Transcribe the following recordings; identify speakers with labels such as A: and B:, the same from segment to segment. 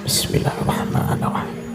A: Bismillahirrahmanirrahim.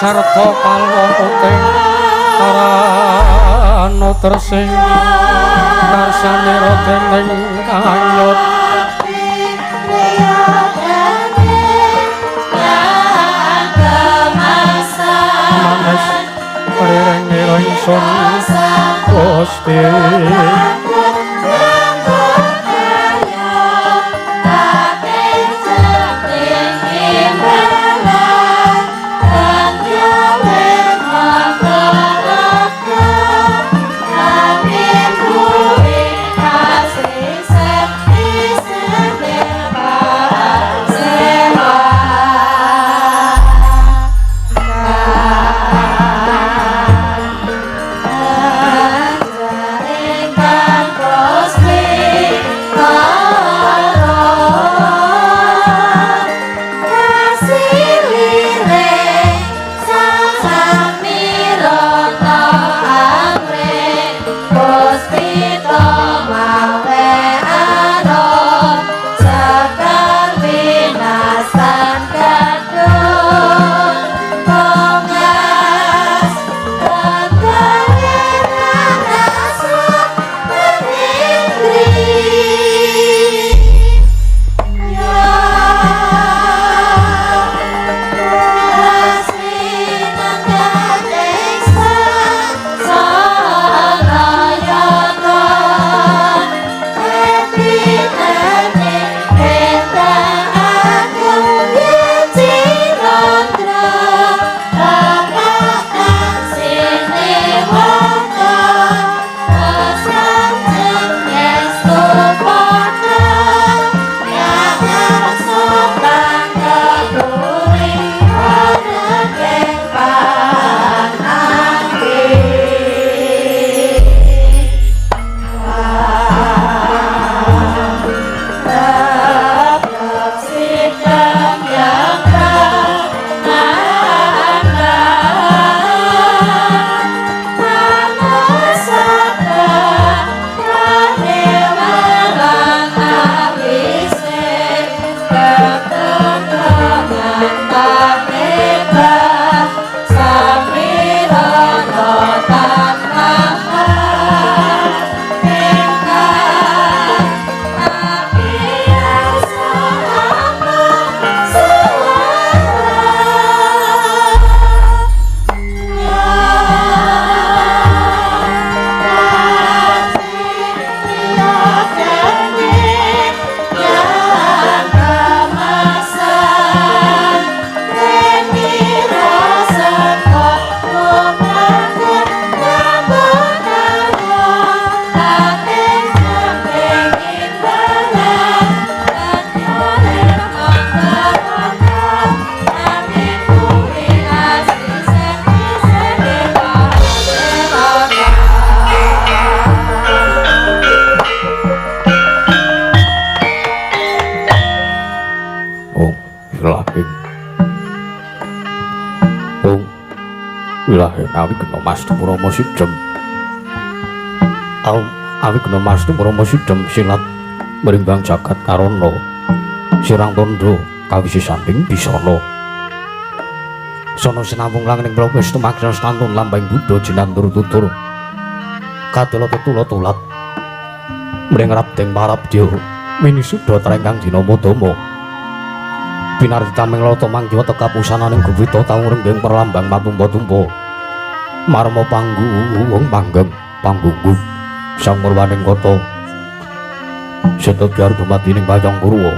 A: Sarta palwa karana tresing karsanira dening kanyut manis rireng ingsun Gusti.
B: Bye.
A: Wilahe awigna mastu Rama Sidem. Awigna mastu Rama Sidem silat mrimbang jagat karana. Sirang tandha kawisi sanding bisana. Sono sinawung langing mlopis tumaksa stantun lambang buddha jinandur tutur. Kadala tetula tulat. Mring rabdeng parabdya winisuda trengkang dina madama. Pinardi tameng lata manggiwa tekapusananing guwita taung renggeng perlambang matumpa-tumpa. Marma panggung panggeng panggunggu sang murwaning kota. Seta biar dumadi ning wayang Purwa.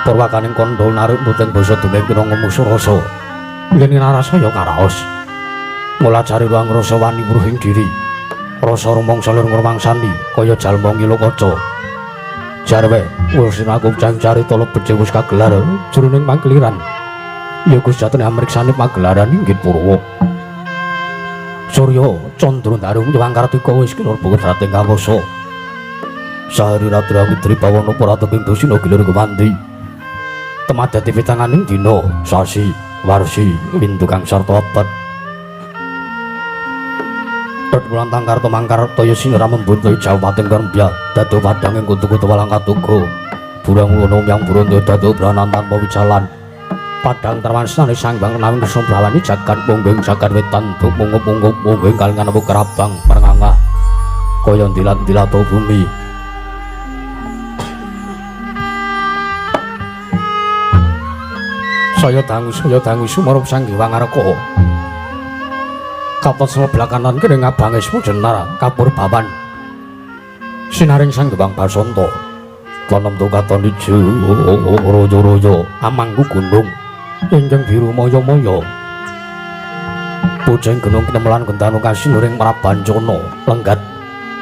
A: Purwakaning kandha narik nuting basa dumeng kinanga musuh rasa. Yen narasaya karaos. Mulacari ruang rasa wani wuruhing diri. Rasa rumangsa lir ngrumangsani kaya jalma ngilo kaca. Jarwe wis aku carita lebet wis kagelar jroning pageliran. Ya Gusti jatine amriksane pagelaran inggih Purwa. Surya Candra Ndaru nyewang Kartika wis kinurba kodrating kawasa. Sahari ratri awidri bawana para teking dusina gilir gumanti. Temadati pitanganing dina sasi warsi windu kang sarta abad. Tut wulan tangkar tumangkar toya sinira membuntu jawating kerembya dadu padhang ing kutu-kutu walang katuga burang wono yang buruntu dadu branan tanpa wijalan padhang terwansane sangbang nawing sumrawani jagat pungging jagat wetan mungup-mungup mungging kalingan kerabang merengangah kaya ndilat-ndilat bumi. Saya dangu sumurub Sang Hyang Ngarka. Katon sebelah kanan kene ngabange jenar kapur bawan. Sinaring Sang Hyang Basanta. Tanem katon ijo royo-royo amangku gunung ingkang biru maya-maya. Pucing gunung kinemelan gentanu kasiluring Prabancana lenggat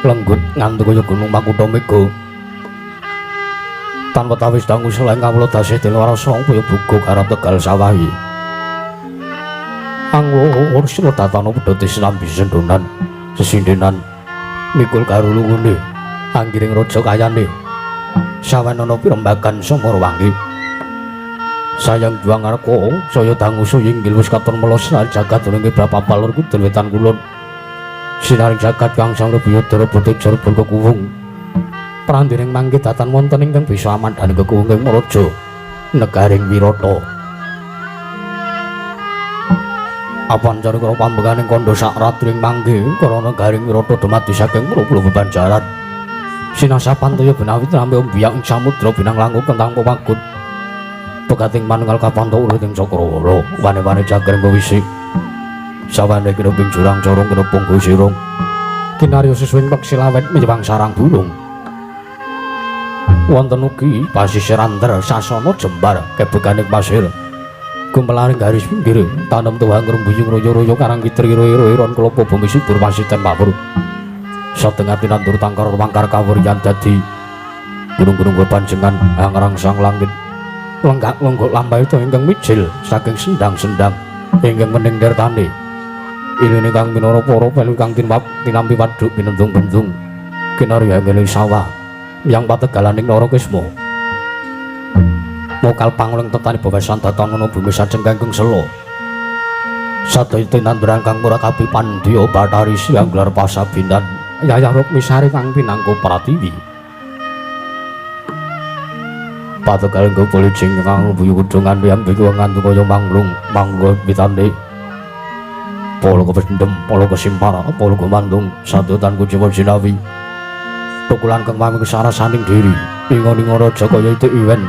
A: lenggut nganti kaya gunung Makutha Mega. Tanpa tawis dangu selain kawula dasih dilwara sangkaya bugo garap Tegal sawahi. Anglur sila datana pedhote sinambi sendonan sesindenan mikul karulungune anggiring raja kayane sawanana pirembagan Samarwangi. Sayang Hyang Ngarka saya dangu saya inggil wis katon melos jagat ning bapak lur kidul wetan kulon. Sinaring jagat kang sang Rubiyadara botejar kekuwung. Prandining mangke datan wonten ingkang bisa amandhani kekuwung raja negaring Wirata. Apan cari karo pambeganing kandha sak ratring mangke karana garing Wirata dumadi saking Purwa Banjaran. Sinasapan toya benawi trambe mbiyak ing samudra binang langkung kentang pewagut. Pegating manunggal kapanto urip ing Cakrawala, wane-wane jager wisi. Sawane kinuping jurang corong kinupung sirung. Kinarya susuwing peksi lawet miwang sarang bulung. Wonten ugi pasisir anter sasana jembar kebeganing pasir. Gumelaring garis pinggir tanem tuwang rembuyung royo-royo karang kitri iro-iron klopo bumi subur pasiten mawur. Satengah tinandur tangkar mangkar kawuryan dadi gunung-gunung bepanjengan angrangsang langit. Lenggak-lenggok lambai itu ingkang mijil saking sendang-sendang ingkang mening dertane. Iline kang minara para pelu kang tinampi waduk binendung-bendung kinarya ing sawah yang pategalaning Narakisma. Mokal panguleng tetani bawasan datan ana bumi sajeng kangkung sela. Sadaya tinanduran kang murakabi pandya Bathari Siang gelar pasabinan Yayah Rukmisari kang pinangku pratiwi. Pategaling kupulijing kang buyu kudungan yang biku ngantu kaya manglung manggo pitane. Polo kependem, polo kesimpar, polo kemandung, sadotan kuciwa jinawi. Tukulan kang mami kesarasaning diri, ingon-ingon raja kaya itu iwen.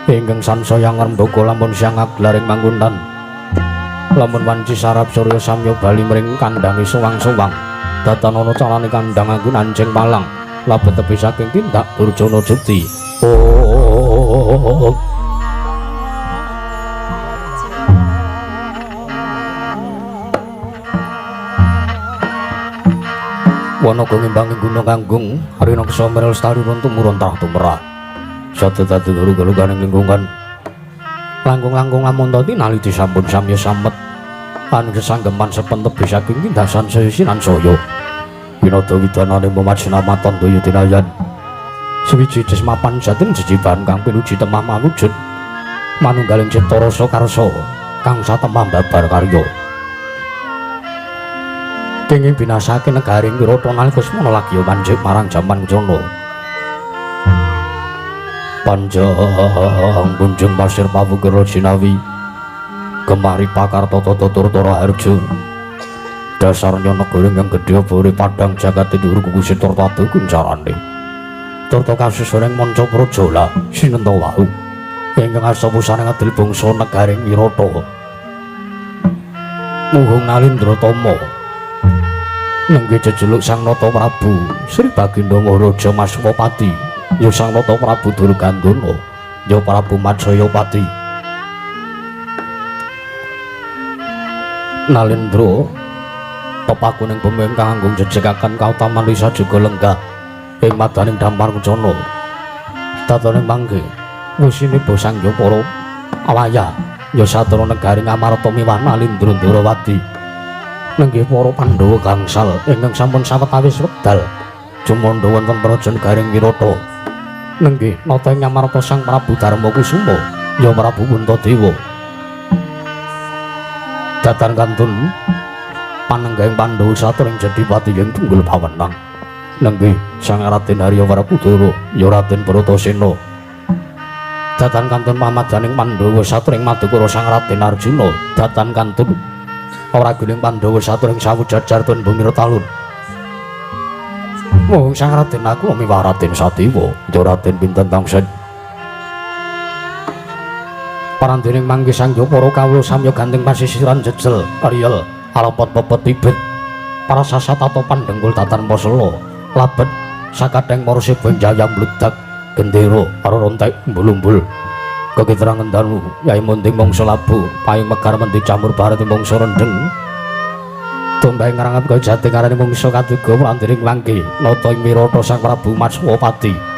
A: Ingkang sansaya ngrembaka lamun siang aglaring mangkunan. Lamun wanci sarap surya samya bali mring kandhange sowang-sowang. Datan ana calane kandhang anggun anjing palang. Labet tepi saking tindak Durjana Juti. Oh. Wanaga ngimbangi gunung kanggung, rinaksa merel lestari tumurun tarah tumerah. Satu dadi guru-guru lingkungan. Langkung-langkung lamun tinali disampun samya samet. Anu sesanggeman sepen tebih saking tindasan saya sinansaya. Winada widanane memajinamatan daya dinayan. Suwiji jesmapan jatin jejiban kang pinuji temah mawujud. Manunggaling cipta rasa karsa. kang satemah babar karya. Kenging binasake negaring Wirata nalika semana lagi manjik marang jaman Kencana. Panjang punjung pasir pawukir jinawi gemari pakar tata turta harja. Dasarnya negara yang gedhe bore padang jagat dhuwur kuku turta kuncarane. Turta kasus ing manca praja sinenta wau ingkang asta pusane ngadil bangsa negaring Wirata. Muhung Nalindra Tama nenggih jejeluk Sang Nata Prabu Sri Baginda Maharaja Maswapati ya Sang Nata Prabu Durgandana ya Prabu Matsayapati. Nalindra tepakuning bumi ingkang anggung jejegaken kautaman wisa juga lenggah ing madaning dampar kencana. Datoning mangke wisine bosangya para awaya ya satara negaring Amarta miwah Nalindra Ndrawati nenggih para Pandhawa gangsal ingkang sampun sawetawis wekdal jumandha wonten praja negaring Wirata. Nenggih nata ing Amarta Sang Prabu Darma Kusuma ya Prabu Puntadewa. Datan kantun panenggahing Pandhawa saturing jadipati ing tunggul pawenang. Nenggih Sang Raden Arya Werkudara ya Raden Bratasena. Datan kantun pamadaning Pandhawa saturing madukara Sang Raden Arjuna. Datan kantun wragining Pandhawa saturing sawujajar tun bumi talun. Mung Sang Raden aku miwah Raden Sadewa ya Raden pinten tangsen. Parandening mangke sangya para kawula samya gandeng pasisiran jejel riyel alapot pepet tibet para sasat atau pandengkul datan posela labet sakadeng para seba jaya mludak gendera rontek mbul-umbul kekitrangan danu yai munding mangsa labu payung megar mendi camur baret mangsa rendeng tumbahe ngrangat kaya jati ngarani mangsa kaduga prandiring mangke nata ing Wirata Sang Prabu Matswapati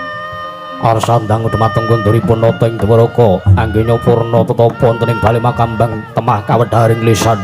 A: arsandang dhumateng konduripun nata ing Dwaraka anggenya purna tetapa wonten ing bale makambang temah kawedharing lisan.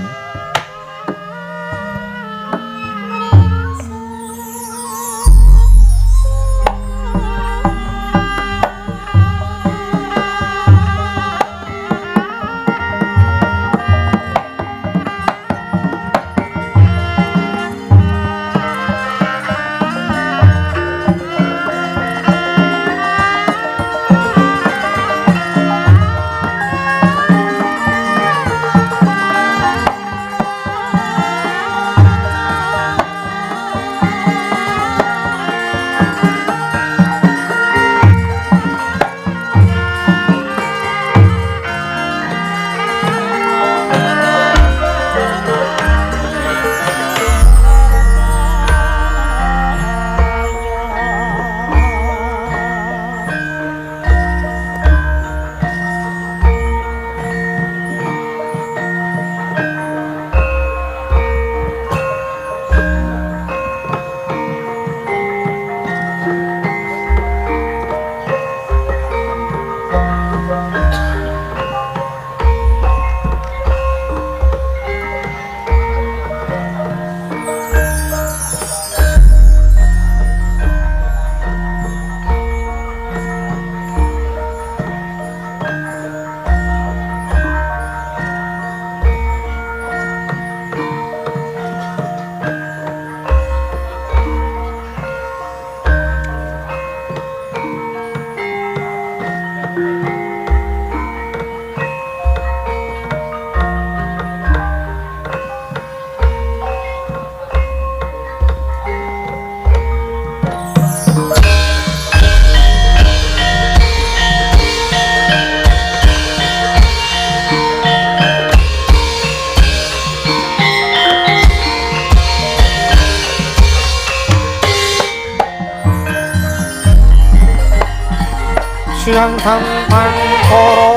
B: Siang tampan para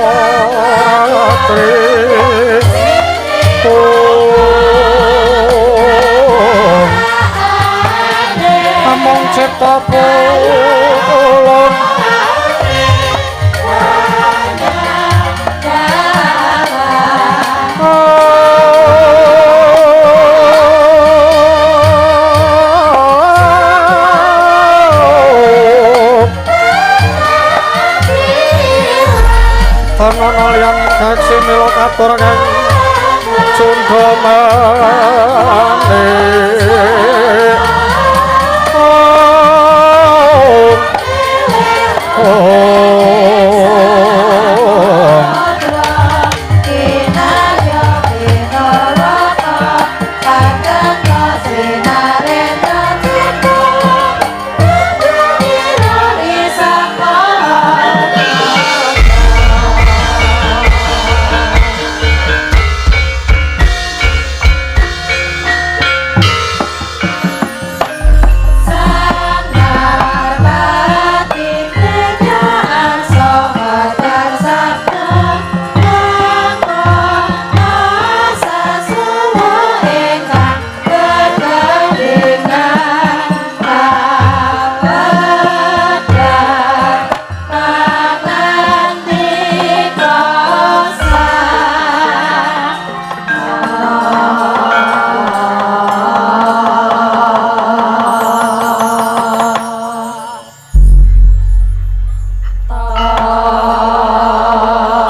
B: among cipta pulun Tanono liyan kaksi milo katur kang Cundha manik.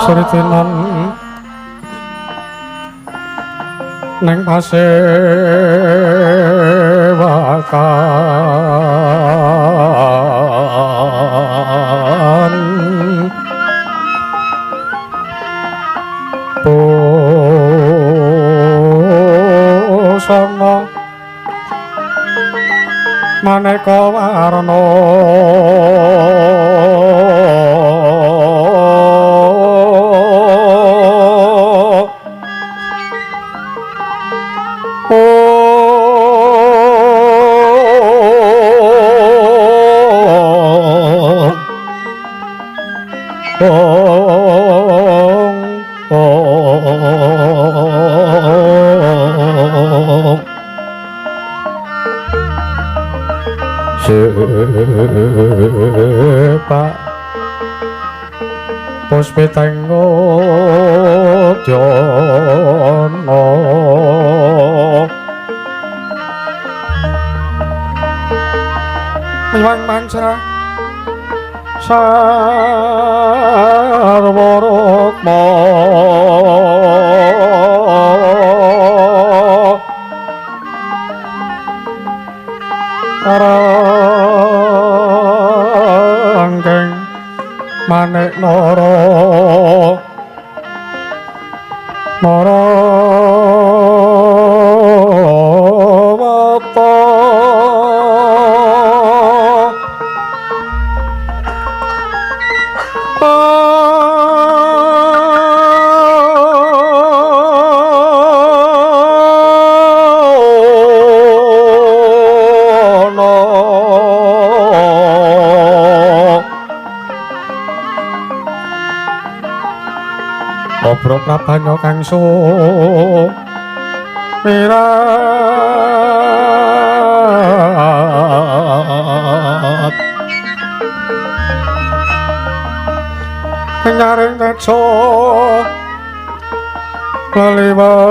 B: Sritinan neng pasewakan busana maneka warna. Sepak puspiteng udyana miwang manca sarwa rukma rangkeng manik nara nara wata. Obro prabanya kang sumirat nyaring tejo leliweran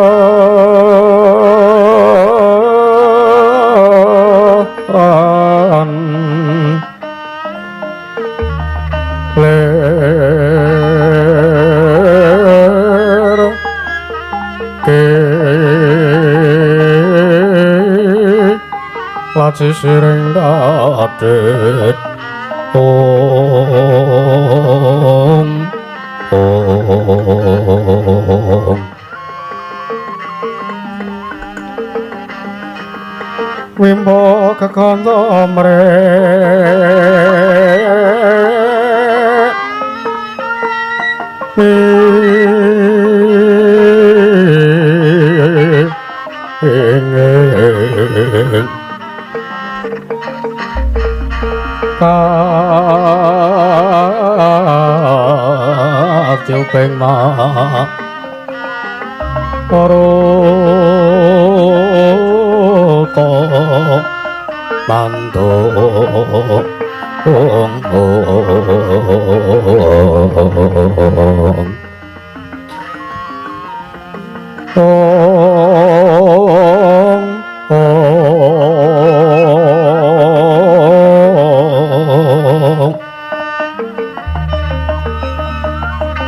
B: laci siring dadit ong ong wimbo kekanda mrek Katyuping ma paruta mantu ong ong ong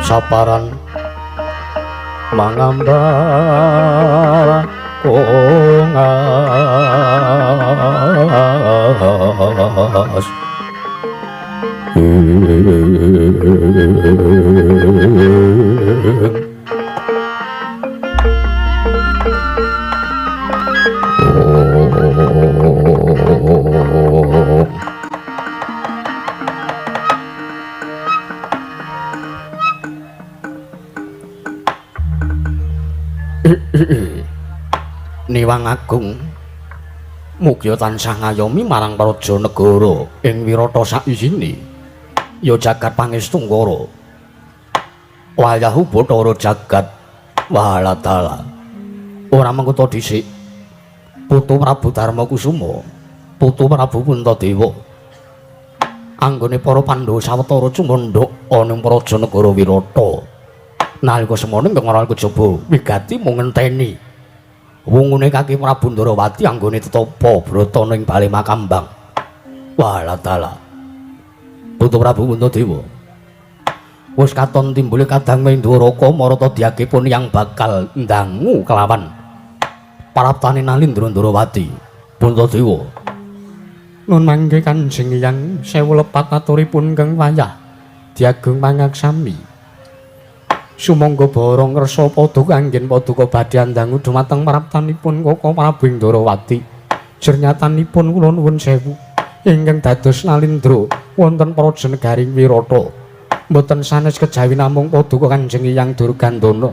B: saparan Mangambar kongas.
A: Niwang Agung mugia tansah ngayomi marang praja negara ing Wirata saisine ya jagat pangestungkara wayahu bathara jagat waladala ora mengkota dhisik putu Prabu Darma Kusuma putu Prabu Puntadewa anggone para Pandhawa sawetara cumandhak ana ing praja negara Wirata nalika semono ing ora kejaba wigati mung ngenteni wungune Kaki Prabu Ndarawati anggone tetapa brata ning bale Makambang. Waladala. Putu Prabu Puntadewa. Wis katon timbule kadang Ndoraka marata diagipun yang bakal ndangu kelawan paraptane Nalindra Ndarawati. Puntadewa.
B: Nun mangke Kanjeng Hyang sewu lepat aturipun keng wayah diagung pangaksami. Sumangga borong ngersa paduka anggen paduka badhe andangu dumateng praptanipun Kaka Prabu Ndarawati. Jernyatanipun kula nuwun sewu ingkang dados Nalindra wonten praja negari Wirata. Mboten sanes kejawi namung paduka Kanjeng Hyang Durgandana.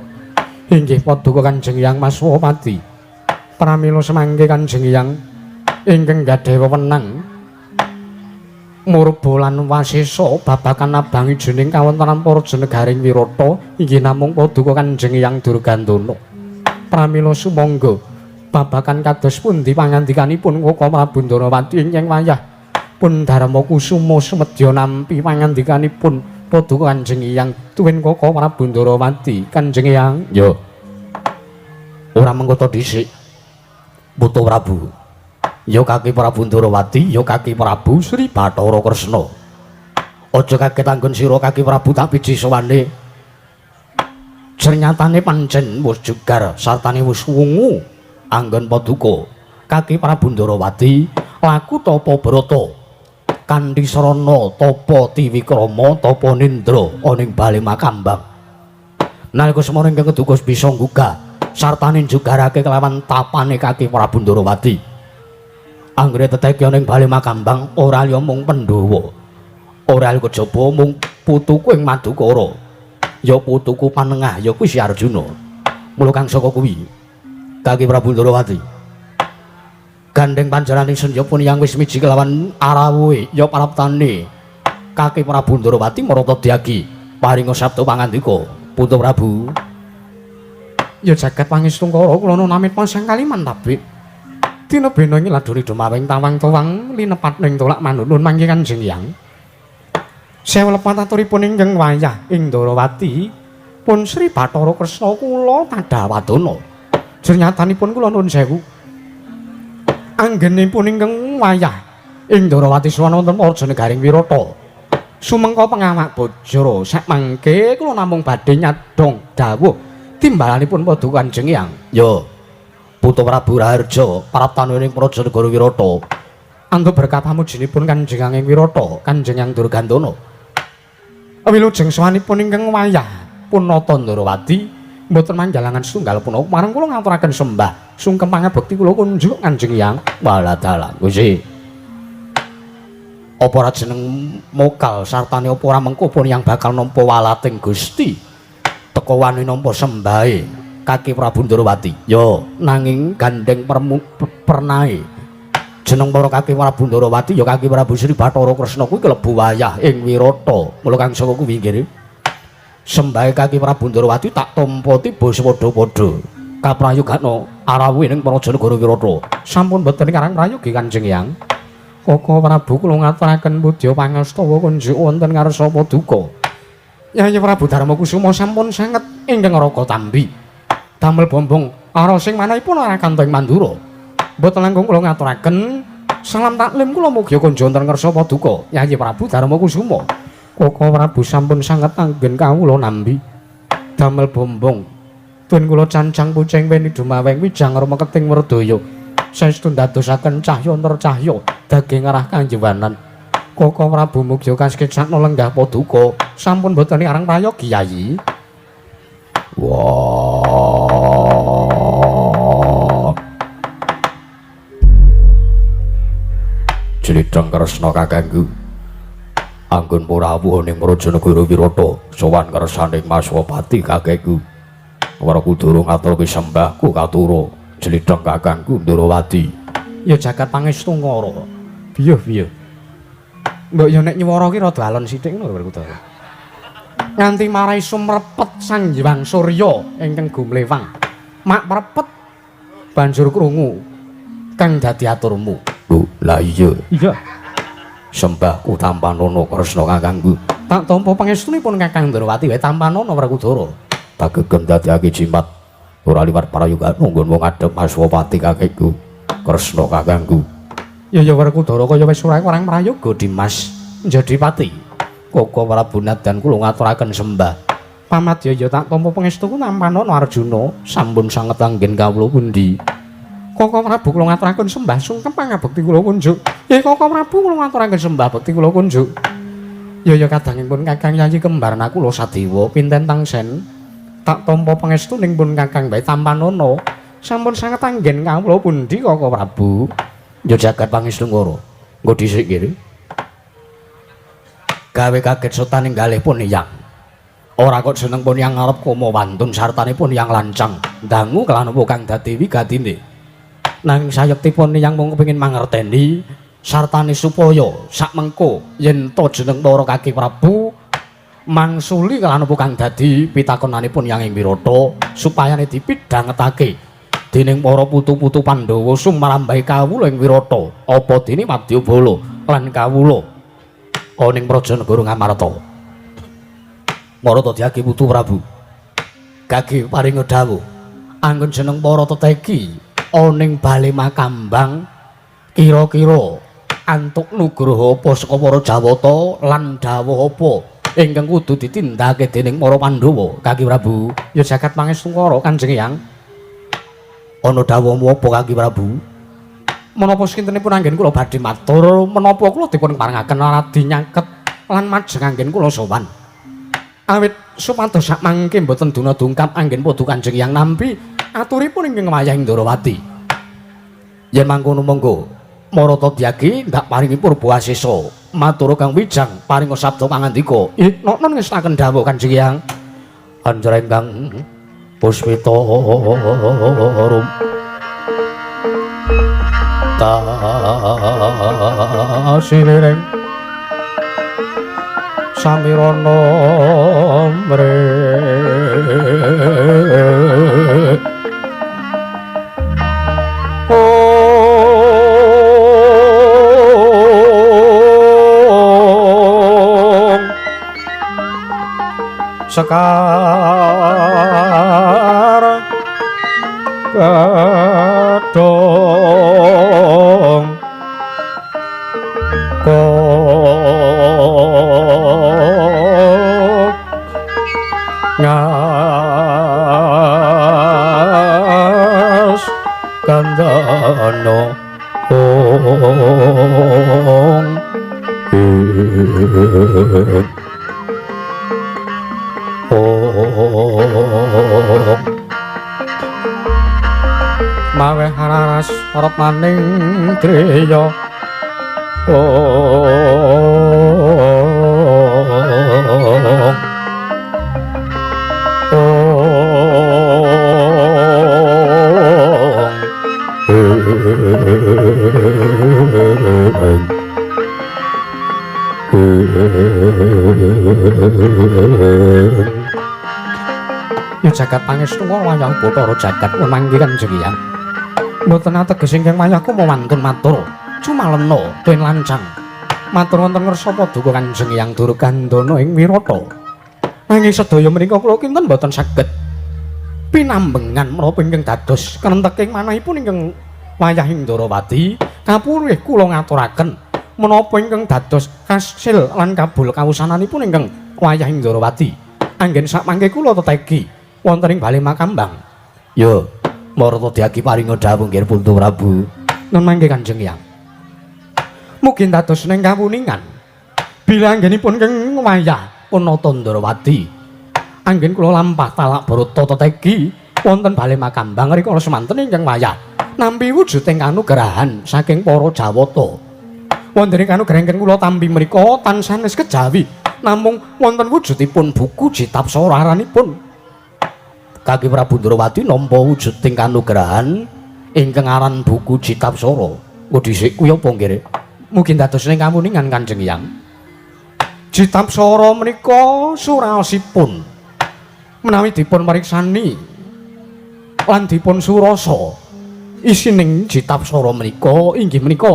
B: Inggih paduka Kanjeng Hyang Maswapati. Pramila semangke Kanjeng Hyang ingkang gadhahi wewenang murba lan wasesa babagan abang ijening kawontenan praja negaring Wirata inggih namung paduka Kanjeng Hyang Durgandana. Pramila sumangga babagan kados pundi pangandikanipun Kaka Prabu Ndarawati ingkang wayah pun Darma Kusuma sumedya nampi pangandikanipun paduka Kanjeng Hyang tuwin Kaka Prabu Ndarawati. Kanjeng Hyang
A: ya ora mengkota dhisik putu Prabu ya Kaki Prabu Ndarawati ya Kaki Prabu Sri Bathara Kresna. Aja kaget anggon sira Kaki Prabu tak piji sowane. Jernyatane pancen wis jegar sartane wis wungu anggon paduka Kaki Prabu Ndarawati laku tapa brata kanthi srana tapa tiwikrama tapa nindra ana ing bale Makambang. Nalika semono ingkang keduga bisa nggugah sartane njugarake kelawan tapane Kaki Prabu Ndarawati. Anggone teteki ana ing bale Makambang ora liya mung Pandhawa. Ora liya kejaba mung putuku ing Madukara. Ya putuku panengah ya kuwi Si Arjuna. Mula kang saka kuwi Kaki Prabu Ndarawati gandeng panjenengan ingsun ya pun yang wis miji kelawan arawuhe ya praptane Kaki Prabu Ndarawati marata diagi paringa sabda pangandika Putu Prabu.
B: Ya jagat pangestungkara kula namit pasang kaliman tabik. Dina bena ing ladune dumawing tawang-tawang linepat ning tolak manunun mangke Kanjeng Hyang. Sewu lepat aturipun ingkang wayah ing Ndarawati pun Sri Bathara Kresna kula tadawadana. Jernyatanipun kula nuwun sewu. Anggenipun ingkang wayah ing Ndarawati sowan wonten praja negaring Wirata. Sumengka pengawak bajra sak mangke kula namung badhe nyadhong dawuh timbalanipun paduka Kanjeng Hyang.
A: Ya Putu Prabu Raharja praptane ing praja negara Wirata.
B: Antuk berkah pamujinipun Kanjeng Hyang Wirata, Kanjeng Hyang Durgandana. Wilujeng sowanipun ingkang wayah Punata Ndarawati mboten manggalangan setunggal punapa marang kula ngaturaken sembah sungkem pangabekti kula kunjuk Kanjeng Hyang.
A: Waladala Gusti. Apa ora jeneng mokal sartane apa ora mengko pun yang bakal nampa walating Gusti. Teka wani nampa sembahe Kaki Prabu Ndarawati. Ya, nanging gandeng pernae jeneng para Kaki Prabu Ndarawati ya Kaki Prabu Sri Bathara Kresna kuwi klebu wayah ing Wirata. Mula kang saka kuwi nggih. Sembahe Kaki Prabu Ndarawati tak tampa tiba sepadha-padha. Kaprayogana arawuhe ning praja negara Wirata.
B: Sampun boten karang prayogi Kanjeng Hyang. Kaka Prabu kula ngaturaken pudya pangastawa kunjuk wonten ngarsa paduka. Yayi Prabu Darma Kusuma sampun sanget ingkang raka tambi. Damel bombong ara sing manahipun ora kanto ing Mandura. Mboten langkung kula ngaturaken salam taklim kula mugi kunjuk wonten ngarsa paduka Yayi Prabu Darma Kusuma. Kaka Prabu sampun sanget anggen kawula nambi. Damel bombong Tun kula cancang pucing weni dumaweng wijang rama keting werdaya. Saestu ndadosaken cahya nercahya daging arah kanjewanan. Koko Prabu mugya kaseketsakna lenggah paduka. Sampun boten arang prayogi Yayi.
A: Wah. Jlidheng Kresna kakangku. Anggon rawuh ning Brajanagara Wirata sowan kersaning Maswapati kakekku. Werkudara ngaturke sembahku katura jlidheng kakangku Ndrawati.
B: Ya jagat pangestu ngara. Biyuh biyuh. Mbok ya nek nyuwara ki rada alon sithik ngono Werkudara. Nganti marai sumrepet Sang Hyang Surya ingkang gumlewang. Mak prepet banjur krungu kang dadi aturmu.
A: Lho, lah iya.
B: Iya.
A: Sembahku tampanana Kresna kakangku.
B: Tak tampa pangestunipun Kakang Ndrawati wae tampanana Werkudara.
A: Tagegem dadekake jimat ora liwat prayoga nggon wong ngadhep Aswapati kakekku Kresna kakangku.
B: Ya ya Werkudara kaya wis ora orang prayoga Dimas njadi pati. Koko Prabu Nadan kula ngaturaken sembah. Pamadya ya tak tampa pangestuku tampanana Arjuna sampun sanget anggen kawula pundi. Koko Prabu kula ngaturaken sembah sungkem pangabekti kula kunjuk. Ya Koko Prabu kula ngaturaken sembah bekti kula kunjuk. Ya ya kadangipun Kakang Yayi kembar Nakula Sadewa pinten tangsen tak tampa pangestuning pun Kakang bae tampanana sampun sanget anggen kawula pundi Koko Prabu.
A: Ya jagat pangestu ngoro. Nggo dhisik kene. Gawe kaget setaning galih pun yang. Ora kok jeneng pun yang arep koma wantun sartane pun yang lancang. Dangu kelan apa kang dadi wigatine.
B: Nanging sayektipun yang mung kepengin mangerteni sartane supaya sakmengko yen to jeneng para Kaki Prabu mangsuli kelan apa kang dadi pitakonanipun yang ing Wirata supayane dipidhangetake dening para putu-putu Pandhawa sumrambahe kawula ing Wirata apa dene wadyabala lan kawula ana ing Prajanegara Ngamarta. Marata diagi putu Prabu kage paringa dawuh anggon jeneng para teteki ana ing bale makambang kira-kira antuk nugraha apa saka para Jawata lan dawuh apa ingkang kudu ditindakake dening para Pandhawa Kaki Prabu. Ya jagat pangestu karo Kanjeng Hyang.
A: Ana dawuhmu apa Kaki Prabu?
B: Menapa sakintenipun anggen kula badhe matur menapa kula dipun parengaken radi nyaket lan majeng anggen kula sowan. Awit supados sak mangke mboten duna dungkap anggen padha Kanjeng Hyang nampi aturipun ingkang wayah Ndrawati.
A: Yen mangkono monggo Marata Dyagi ndak paringi purba asesa matur Kang Wijang paringa sabda pangandika.
B: Ih, noknon ngestaken dawuh Kanjeng Hyang.
A: Anjra ingkang puspita rum
B: tasiliring samirana mre sekar kedong kok ngas kandana ong mawe hararas arep maning driya Ya jagat pangestu wayah Bathara jagat mangke Kanjeng Hyang. Mboten ateges ingkang wayahku wantun matur. Cumalena den lancang. Matur wonten ngersa paduka Kanjeng Hyang Durgandana ing Wirata. Nanging sedaya menika kula kinten mboten saged pinambengan menapa ingkang dados krenteking manahipun ingkang wayah ing Ndrawati kapurih kula ngaturaken menapa ingkang dados kasil lan kabul kawusananipun ingkang wayah ing Ndrawati. Anggen sakmangke kula teteki
A: wonten ing Bale Makambang. Yo, Marata Dyagi paringa dawuh nggih Putu Prabu.
B: Nun mangke Kanjeng Hyang. Mugi dados ning kawuningan bilih anggenipun keng wayah Punata Ndrawati. Anggen kula lampah talak brata tetegi wonten Bale Makambang rikala semanten ingkang wayah nampi wujuding kanugrahan saking para Jawata. Wonten ing kanugrahan ingkang kula tampi menika tansah sanes kejawi namung wonten wujudipun buku Jitapsara aranipun.
A: Kaki Prabu Ndrawati nampa wujuding kanugrahan ingkang aran buku Jitapsara. Oh dhisik kuwi apa nggih?
B: Mugi dados ing kawuningan Kanjeng Hyang. Jitapsara menika suraosipun menawi dipun mariksani lan dipun surasa isining Jitapsara menika inggih menika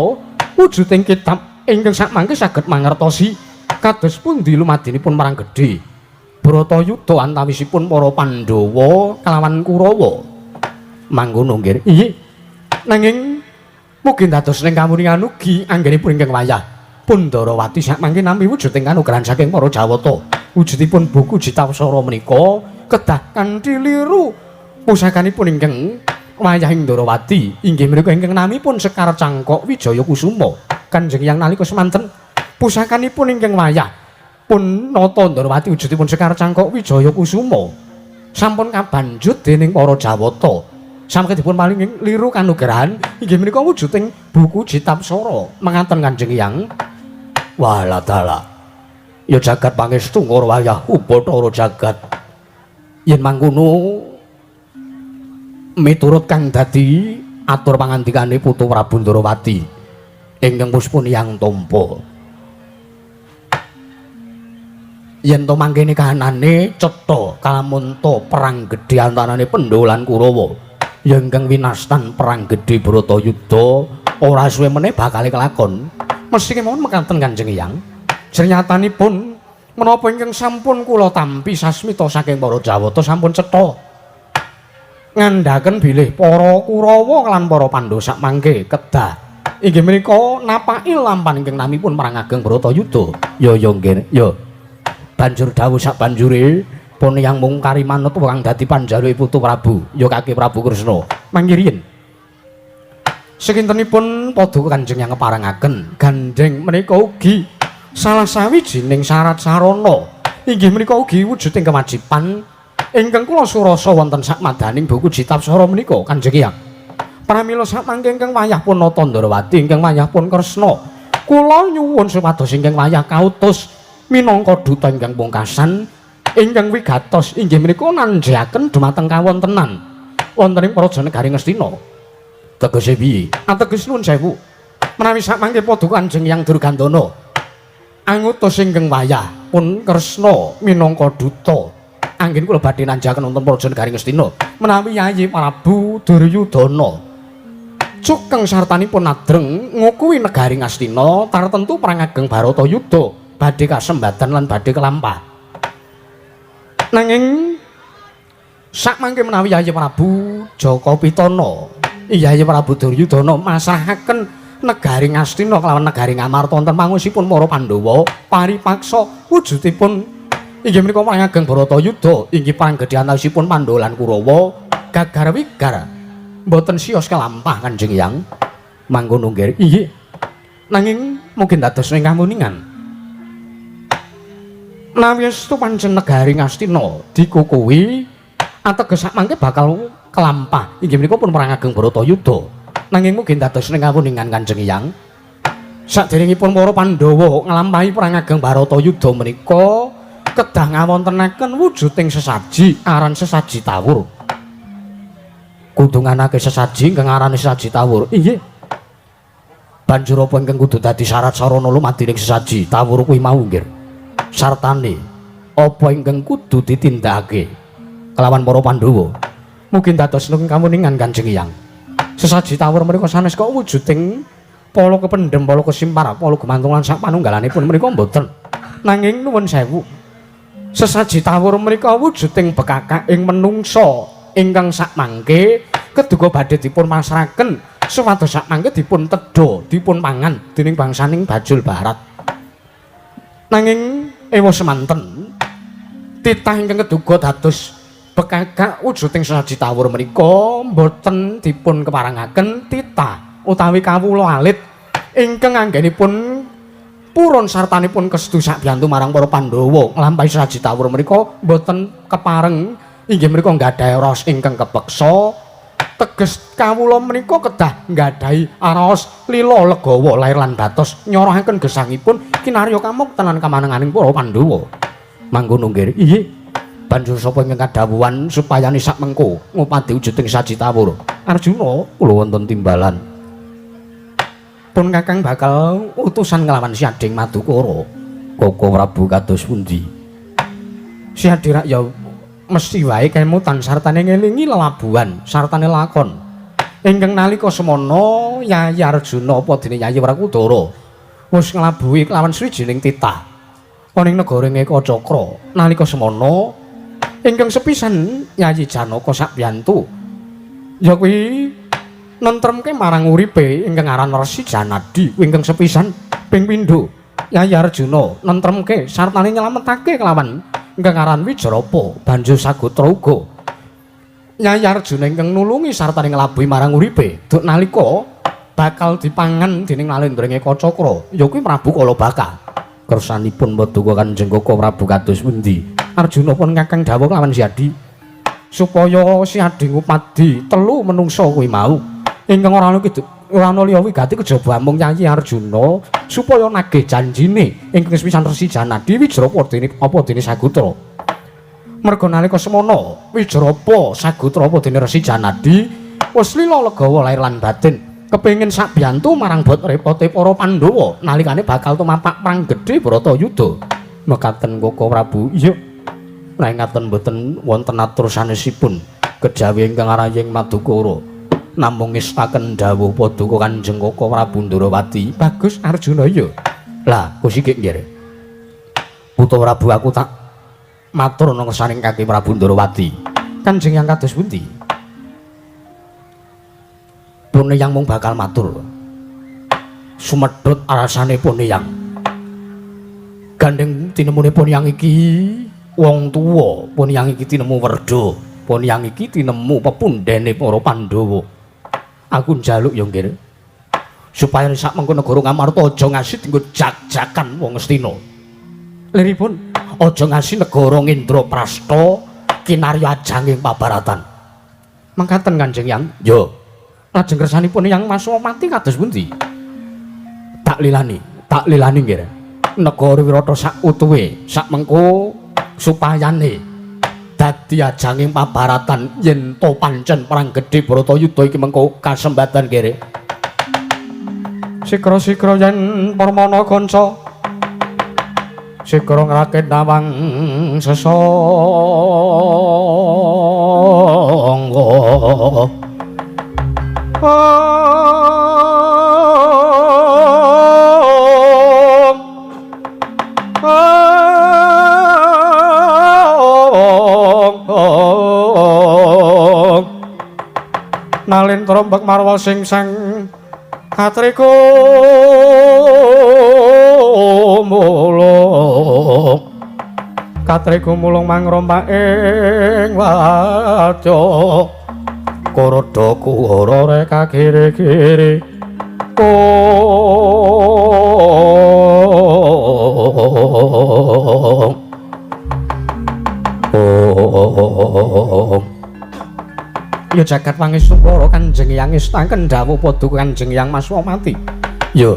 B: wujuding kitab ingkang sakmangke saged mangertosi kados pundi lumadinipun Perang Gedhe Bratayuda antawisipun para Pandhawa kalawan Kurawa.
A: Mangkono nggih.
B: Inggih. Nanging mugi dados ing kawuningan ugi anggenipun ingkang wayah Pundarawati sakmangke nampi wujuding kanugrahan saking para Jawata. Wujudipun buku Jitapsara menika kedah kanthi liru pusakanipun ingkang wayah ing Ndarawati inggih menika ingkang namipun Sekar Cangkok Wijaya Kusuma. Kanjeng Hyang nalika semanten pusakanipun ingkang wayah pun Nata Ndarawati wujudipun Sekar Cangkok Wijaya Kusuma sampun kabanjut dening para Jawata. Samangke dipun paringi liru kanugrahan inggih menika wujuding buku Jitapsara. Mengaten Kanjeng Hyang.
A: Walah dalah. Ya jagat pangestu ngara wayah Ubathara jagat. Yen mangkono miturut kang dadi atur pangandikane Putu Prabu Ndrawati ingkang puspun Hyang tampa. Yen to mangkene kahanane cetha kalamunta perang gedhe antarane Pandhawa lan Kurawa. Ya ingkang winastan perang gedhe Bratayuda ora suwe meneh bakal kelakon.
B: Mesti kemawon mekaten Kanjeng Hyang. Jernyatanipun menapa ingkang sampun kula tampi sasmita saking para Jawata sampun cetha ngandhaken bilih para Kurawa lan para Pandhawa sakmangke kedah inggih menika napaki lampan ingkang namipun Perang Ageng Bratayuda.
A: Ya ya nggih, ya. Banjur dawuh sabanjure pun yang mungkari manut kang dadi panjaluke Putu Prabu, ya Kaki Prabu Kresna.
B: Mangke riyin. Sekintenipun padha Kanjeng Hyang keparengaken gandheng menika ugi salah sawijining syarat sarana inggih menika ugi wujuding kewajiban ingkang kula surasa wonten sakmadaning buku Jitapsara menika Kanjeng Hyang. Pramila sakmangke ingkang wayah pun Nata Ndrawati ingkang wayah pun Kresna kula nyuwun supados ingkang wayah kautus minangka duta ingkang pungkasan ingkang wigatos inggih menika nanjaken dumateng kawontenan wonten ing Praja Negari Ngastina.
A: Tegese piye?
B: Ateges nuwun sewu. Menawi sakmangke padha Kanjeng Hyang Durgandana angutus ingkang wayah pun Kresna minangka duta anggen kula badhe nanjaken wonten Praja Negari Ngastina menawi Yayi Prabu Duryudana cukeng sartanipun adreng ngukuhi negari Ngastina tartentu Perang Ageng Bharatayuda badhe kasembadan lan badhe kelampah. Nanging sakmangke menawi Yayi Prabu Jaka Pitana Yayi Prabu Duryudana masrahaken negari Ngastina kelawan negari Ngamarta wonten pangusipun para Pandhawa paripaksa wujudipun inggih menika Perang Ageng Bharatayuda inggih perang gedhe antawisipun Pandhawa lan Kurawa gagar wigar mboten siyos kelampah Kanjeng Hyang.
A: Mangkono nggih.
B: Inggih. Nanging mungkin dados ing kamuningan menawi estu pancen negari Ngastina dikukuhi ateges sakmangke bakal kelampah inggih menika pun Perang Ageng Bharatayuda. Nanging mungkin dados ing kawuningan Kanjeng Hyang saderengipun para Pandhawa nglampahi Perang Ageng Bharatayuda menika kedah ngawontenaken wujuding sesaji aran sesaji tawur.
A: Kudu nganake sesaji ingkang arane sesaji tawur.
B: Inggih.
A: Banjur apa ingkang kudu dadi syarat sarana lumadining sesaji tawur kuwi mau nggih? Sartane apa ingkang kudu ditindakake kelawan para Pandhawa?
B: Mungkin dados nung kamuningan Kanjeng Hyang. Sesaji tawur menika sanes kok wujuding pala kependhem, pala kesimpar, pala gumantung lan sak panunggalanipun menika mboten. Nanging nuwun sewu. Sesaji tawur menika wujuding bekakak ing menungsa ingkang sakmangke keduga badhe dipun masraken supados sakmangke dipun tedha, dipun pangan dening bangsaning Bajul Barat. Nanging ewa semanten titah ingkang keduga dados Bekakak wujuding sesaji tawur menika mboten dipun keparengaken titah utawi kawula alit ingkang anggenipun purun sartanipun kestu sakbiyantu marang para Pandhawa nglampahi sesaji tawur menika mboten kepareng inggih menika nggadahi raos ingkang kepeksa. Teges kawula menika kedah nggadahi raos lila legawa lair lan batos nyorohaken gesangipun kinarya kamukten lan kamanenganing para Pandhawa. Mangkono nggih. Inggih. Banjur sapa ingkang kadhawuhan supayane sak mengko ngupadi wujuding saji tawur? Arjuna, kula wonten timbalan. Pun Kakang bakal utusan nglawan Si Ading Madukara. Koko Prabu kados pundi? Si Ading ya mesti wae kemutan sartane ngelingi lelabuhan sartane lakon. Ingkang nalika semana Yayi Arjuna apa dene Yayi Werkudara wis nglabuhi kelawan swijining titah ana ing negara Ekacakra. Nalika semana ingkang sepisan Yayi Janaka sakbiyantu ya kuwi nentremke marang uripe ingkang aran Resi Janadi. Ingkang sepisan ping pindho Yayi Arjuna nentremke sartane nyelametake kelawan ingkang aran Wijrapa banjur sagotra uga Yayi Arjuna ingkang nulungi sartane nglabuhi marang uripe duk nalika bakal dipangan dening Nalendra Ekacakra ya kuwi Prabu Kalabaka. Kersanipun paduka Kanjeng Koko Prabu kados pundi? Arjuna pun Kakang dawuh kelawan Si Adi supaya Si Adi ngupadi telu menungsa kuwi mau ingkang ora ana ora ana liya wigati kejaba amung Yayi Arjuna supaya nagih janjine ingkang sepisan Resi Janadi Wijrapa dene apa dene Sagotra. Merga nalika semana Wijrapa Sagotra apa dene Resi Janadi wis lila legawa lair lan batin kepengin sakbiyantu marang bot repote para Pandhawa nalikane bakal tumapak perang gedhe Bharatayuda. Mekaten Koko Prabu. Iya. Nek ngaten mboten wonten atur sanesipun kejawi ingkang araying Madukara. Namung ngestaken dawuh paduka Kanjeng Koko Prabu Ndrawati. Bagus Arjuna iya. Lah, Kusiki nggih. Putra Prabu aku tak matur nang ngersaning Kaki Prabu Ndrawati. Kanjeng yang kados pundi? Pun yang mung bakal matur. Sumedhut arasane pun yang. Gandeng tinemune pun yang iki wong tuwa, pun yang iki tinemu werda, pun yang iki tinemu pepundhene para Pandhawa. Aku njaluk ya nggih. Supaya sak mengko negara Ngamarta aja ngasi dienggo jak-jakan wong Ngastina. Liripun aja ngasi negara Ngendraprasta kinarya ajanging pabaratan. Mangkaten Kanjeng Yang. Yo. Lajeng kersanipun Yang Maswamati kados pundi? Tak lilani nggih. Negara Wirata sak utuhe, sak mengko supayane dadi ajanging pabaratan yen to pancen perang gedhe Bharatayuda iki mengko kasembatan nggih. Sikra-sikra yen permana kanca sikra ngrakit nawang sesangga. Nalin trombak marwa sing sang katriku mulung katriku mulung mangrompak ing wadya Kuroda kuwara reka kiri-kiri Ya jagat pangestu para Kanjeng Yang ngestaken dawuh paduka Kanjeng Yang Maswamati. Ya.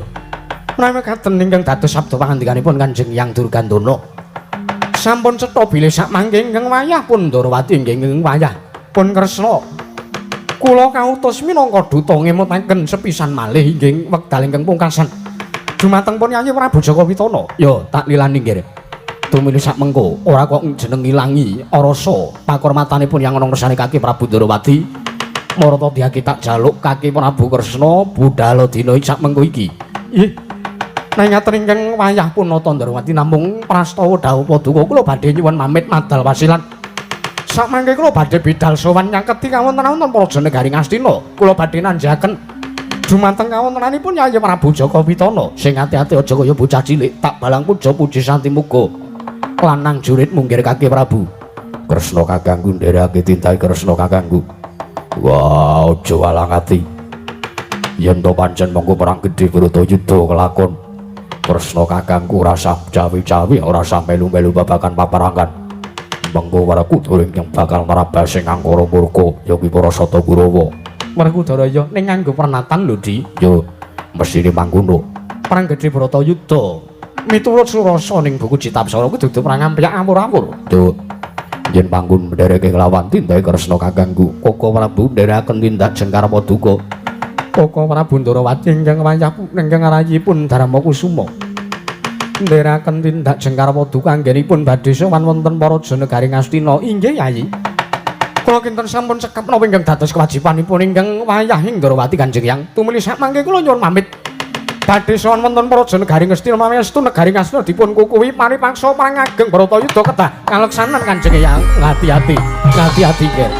B: Menawi mekaten ingkang dados sabda pangandikanipun Kanjeng Yang Durgandana. Sampun cetha bilih sakmangke ingkang wayah pun Ndrawati inggih ingkang wayah pun Kresna. Kula kautus minangka duta ngemutaken sepisan malih inggih wekdal ingkang pungkasan. Dumateng pun Yayi Prabu Jaka Witana. Ya, tak lilani nggih. Tumili sak mengko ora kok jeneng ngilangi rasa pakurmatanipun yang ana ngersane Kaki Prabu Ndrawati. Marata diyaki tak jaluk Kaki Prabu Kresna budhal dina sak mengko iki. Nggih. Nek ngaten ingkang wayah punata Ndrawati namung prastawa dawuh paduka kula badhe nyuwun pamit madal wasilan. Sakmangke kula badhe bidal sowan nyaketi kawontenan Praja Negari Ngastina. Kula badhe nanjaken dumateng kawontenanipun Yayi Prabu Jaka Witana. Sing ati-ati aja kaya bocah cilik, tak balang puja puji santi muga lanang jurit munggir Kaki Prabu.
A: Kresna kakangku ndereke tintai Kresna kakangku. Wah, aja walang ati. Yen to pancen mengko perang gedhe Bharatayuda kelakon. Kresna kakangku ora sah cawi-cawi, ora sah melu-melu babagan paparangan. Mengko Werkudara ingkang bakal ngrabas sing angkara murka ya kuwi para Sata Kurawa. Werkudara ya ning nganggo pernatan lho, Di. Ya mesthine mangkono. Perang gedhe Bharatayuda miturut surasa ning buku Citapsara kuwi dudu perang ampyak awur-awur. Duh. Yen panggon ndereke nglawan tindak Kresna kakangku, Koko Prabu nderekaken tindak Jengkar Paduka.
B: Koko Prabu Ndarawati ingkang wayah ingkang rayipun Darma Kusuma. Nderekaken tindak Jengkar Paduka anggenipun badhe sowan wonten para negari Ngastina. Inggih, Yayi. Kula kinten sampun cekap napa ingkang dados kewajibanipun ingkang wayah Ndarawati Kanjeng Hyang. Tumuli sakmangke kula nyuwun pamit. Badhe sowan wonten para negari Ngastina mamestu negari Ngastina dipun kukuhi paripaksa perang ageng Bharatayuda kedah kaleksanan Kanjeng Hyang. Ngati-ati, ngati-ati, Ger.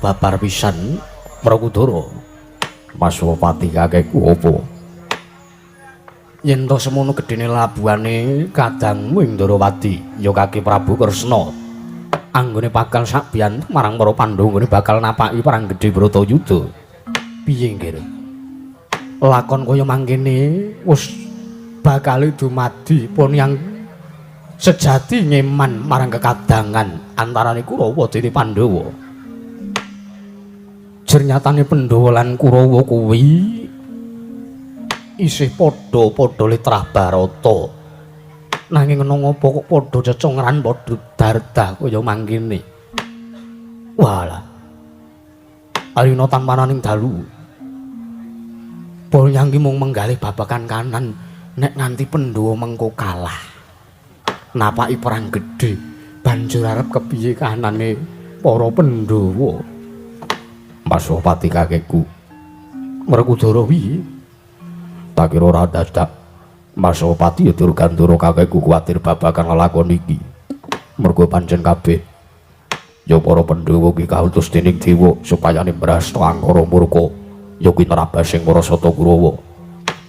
B: Babar pisan Werkudara. Maswapati kakekku apa? Yen to semono gedene labuhane kadangmu ing Ndarawati, ya Kaki Prabu Kresna. Anggone bakal sakbiyan marang para Pandhawa nggone bakal napaki perang gedhe Bharatayuda. Piye nggih? Lakon kaya mangkene wis bakal dumadi pun yang sejati ngeman marang kekadangan antarane Kurawa dene Pandhawa. Jernyatane Pandhawa lan Kurawa kuwi isih padha-padha litrah Barata. Nanging ana ngapa kok padha cecongran padha dardah kaya mangkene. Walah. Arina tanpananing dalu. Bonyang ki mung menggalih babagan kanan nek nganti Pandhawa mengko kalah. Napaki perang gedhe banjur arep kepiye kahanane para Pandhawa.
A: Pasopati kakekku. Werkudara piye? Tak kira ora dadak. Masopati ya Durgandara kakekku kuwatir babagan lelakon iki. Mergo pancen kabeh ya para Pandhawa ki kautus dening dewa supaya mbrasta angkara murka ya kuwi nerabasing para Sata Kurawa.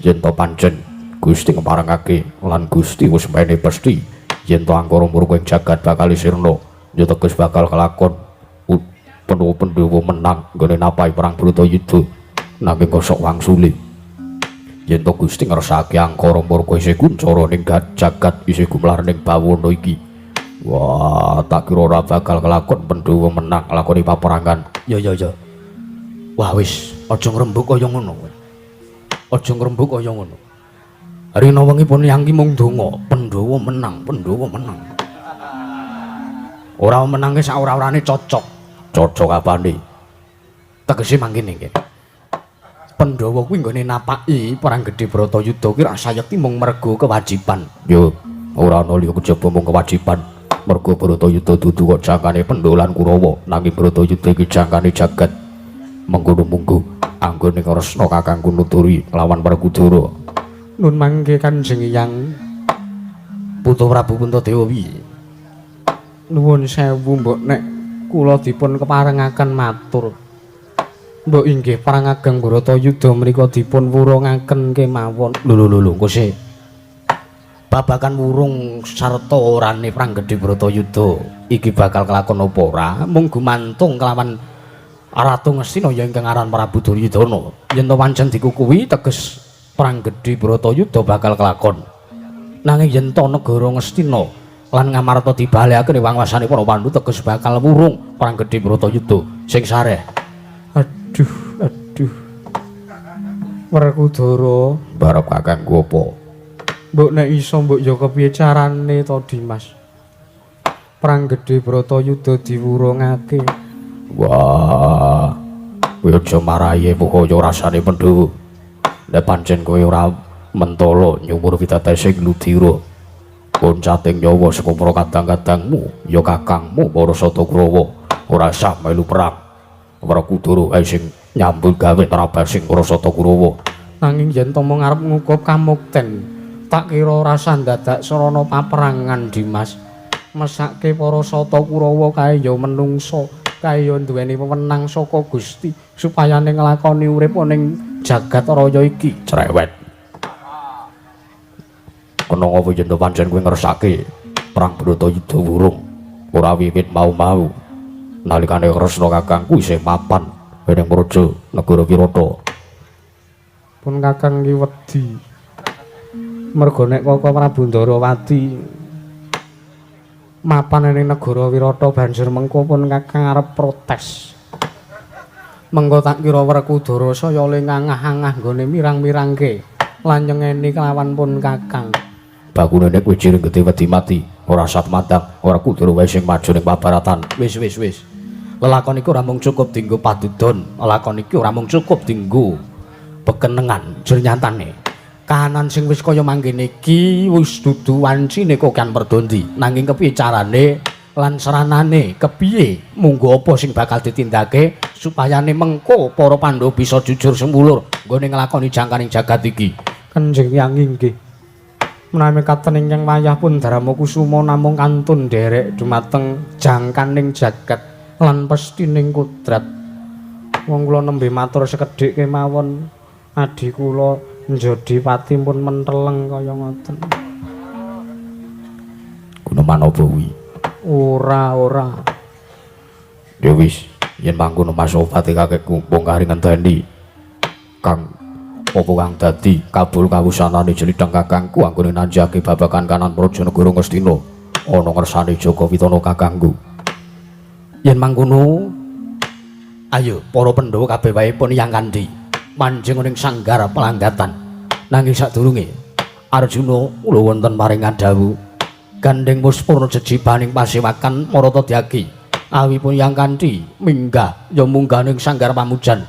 A: Yen to pancen Gusti ngeparengake lan Gusti wis mene pesti yen to angkara murka ing jagat bakal sirna ya teges bakal kelakon Pandhawa menang nggone napahi perang Bratayuda nanging kosok wangsule. Yen to Gusti ngersake angkara murka isih kuncara ning jagat isih gumelar ning bawana iki. Wah, tak kira ora bakal kelakon Pandhawa menang nglakoni paperangan. Ya ya ya. Wah wis, aja ngrembug kaya ngono kowe. Aja ngrembug kaya ngono. Rina wengi pun yang ki mung donga, Pandhawa menang, Pandhawa menang. Ora menange sak ora-orane cocok. Cocok apane? Tegese mangkene nggih. Pandhawa kuwi nggone napaki perang gedhe Bratayuda ki rak sayekti mung mergo kewajiban. Yo, ora ana liya kejaba mung kewajiban. Mergo Bratayuda dudu kok jangkane Pandhawa lan Kurawa, nanging Bratayuda iki jangkane jagat. Mengkono munggo anggone Kresna kakangku nuturi lawan Werkudara.
B: Nun mangke Kanjeng Hyang
A: Putu Prabu Puntadewa piye?
B: Nuwun sewu mbok nek kula dipun keparengaken matur. Mbok inggih perang ageng Bratayuda mriku dipun wurungaken kemawon.
A: Lho lho lho engko sik. Babagan wurung sarta orane perang gedhe Bratayuda iki bakal kelakon apa ora mung gumantung kelawan Ratu Ngastina ya ingkang aran Prabu Duryudana. Yen to pancen dikukuhi teges perang gedhe Bratayuda bakal kelakon. Nanging yen to negara Ngastina lan Ngamarta dibalekake wangwasane para Pandhu teges bakal wurung perang gedhe Bratayuda sing sareh.
B: Aduh, aduh. Werkudara,
A: barep kakangku apa?
B: Mbok nek iso mbok ya kepiye carane to Dimas? Perang gedhe Bratayuda diwurungake.
A: Wah, kowe aja marahi pokoke rasane Pandhawa. Nek pancen kowe ora mentala nyumur pitetesing ludira, loncating nyawa saka para kadang-kadangmu, ya kakangmu para Sata Kurawa ora sah melu perang. Werkudara ae sing nyambut gawe trabasing para Sata Kurawa.
B: Nanging yen to mung arep ngukup kamukten, tak kira ora sah dadak sarana paperangan Dimas. Mesake para Sata Kurawa kae ya menungsa, kae ya duweni wewenang saka Gusti supayane nglakoni urip ning jagat raya iki.
A: Cerewet. Kena apa yen to pancen kowe ngersake perang Bratayuda wurung ora wiwit mau-mau. Nalikane Kresna kakangku isih mapan ning Praja negara Wirata.
B: Pun kakang ki wedi. Mergo nek Kaka Prabu Ndarawati mapan ning negara Wirata banjur mengko pun kakang arep protes. Mengko tak kira Werkudara saya le ngangah-angah nggone mirang-mirangke lan nyengeni kelawan pun kakang.
A: Bakune nek kowe jiring gedhe wedi mati, ora sat mandang, ora Kudara wae sing maju ning pabaratan. Wis wis wis. Lelakon iku ora mung cukup dienggo padudon, lelakon iki ora mung cukup dienggo bekenengan jer nyatane. Kahanan sing wis kaya mangkene iki wis dudu wancine kokan perdondi. Nanging kepiye carane lan seranane, kepiye munggo apa sing bakal ditindakake supayane mengko para Pandhawa bisa jujur semulur nggone nglakoni jangkaning jagat iki.
B: Kanjeng Hyang inggih. Menawi katen ingkang wayah pun Darma Kusuma namung kantun nderek dumateng jangkaning jagat lan pestining kodrat. Wong kula nembe matur sekedhik kemawon adhi kula Njodipati pun menteleng kaya ngoten.
A: Guneman apa kuwi?
B: Ora, ora.
A: Ya wis, yen mangkono Masopati kakekku mung kari ngenteni kang apa kang dadi kabul kawusanane jelidhang kakangku anggone nanjake babagan kanan Praja Negara Ngastina ana ngersane Jaka Witana kakangku. Yen mangkono ayo para Pandhawa kabeh wae pun yang kandhi manjing ning sanggar pelanggatan. Nanging sadurunge Arjuna kula wonten paringan dawuh gandeng muspurna jejibaning pasewakan Maratadyaki awi pun yang kanthi minggah ya munggah ning sanggar pamujan.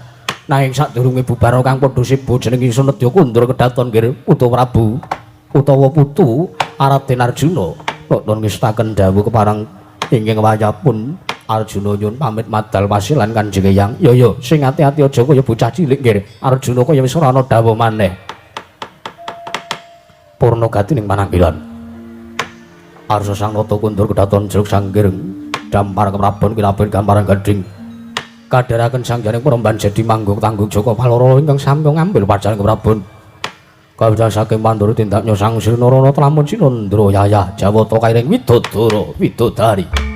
A: Nanging sadurunge bubar kang padha seba jeneng ingsun nedya kundur kedaton nggih Putu Prabu utawa putu Raden Arjuna nonton ngestaken dawuh keparang ingkang wayahpun Arjuna nyuwun pamit madal wasilan Kanjeng Eyang. Yo yo, sing ati-ati aja kaya bocah cilik nggih. Arjuna kaya wis ora ana dawuh maneh. Purna gati ning pananggilan. Arsa sang nata kundur kedaton jeruk sanggir dampar keprabon kilabon gamparan gading. Kadharaken sang janing peremban jadi manggung tanggung Joko Paloro ingkang sampun ngambil pacaran keprabon. Kawita saking Pandara tindaknya sang Sri Narana tlamun Sinandra yayah Jawata kairing widodara widodari.